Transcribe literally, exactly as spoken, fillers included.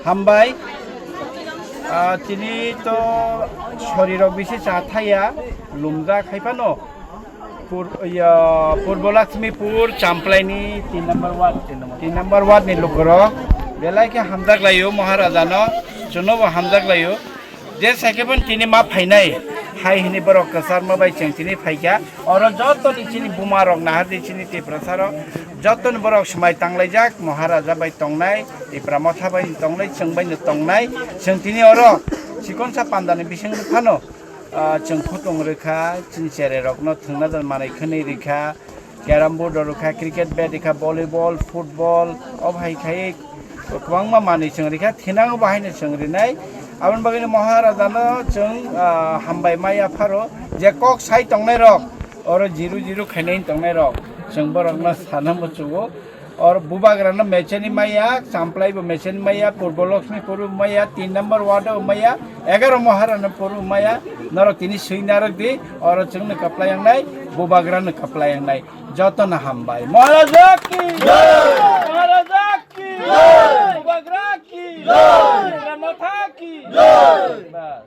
Hambai. Ah, tini to sorirok bisi cha thaya, lumjak hai phano. Pur-, ya, Purbo Lakshmipur, Champlaini tin number ward. Tin number ward ni lukurok belai khe hamjak laio, Maharaja no, chwngno bo hamjak laio. Je saikhe bon tini ma phainai, hai hini borok kwchar ma bai chwng tini phaikha. Oro joto ni chini buma rok nahar di chini Tiprasa rok, joto ni borok swmai tanglaijak, Maharaja bai tongnai, Tipra Motha bai tongnai, chwng bai no tongnai. Chwng tini oro chikonsa panda ni bising phano, ah, chwng phutung rwkha, chini cherai rok no thwngna dan manwi khwnwi rwkha. Carrom board rok rwkha, cricket bat rwkha, volleyball, football, o hai khai kwbangma manwi chwng rwkha, thinango bo haino chwng rwnai. Aboni bagwi no Maharaja no chwng, ah, hambai maya pharo, je kok sai tongnai rok, oro jiru jiru khainai tongnai rok, chwng borok no sana muchungo. Or Bubagra no mechani maya, Champlai bo mechani maya, Purbo Lakshmipur bo maya, tin number ward bo maya, egaro Maharaja no pur bo maya, norok tini swi narwk di, oro chwng no kwplai wngnai, Bubagra no kwplai wngnai. Jotono hambai. Maharaja ki jai!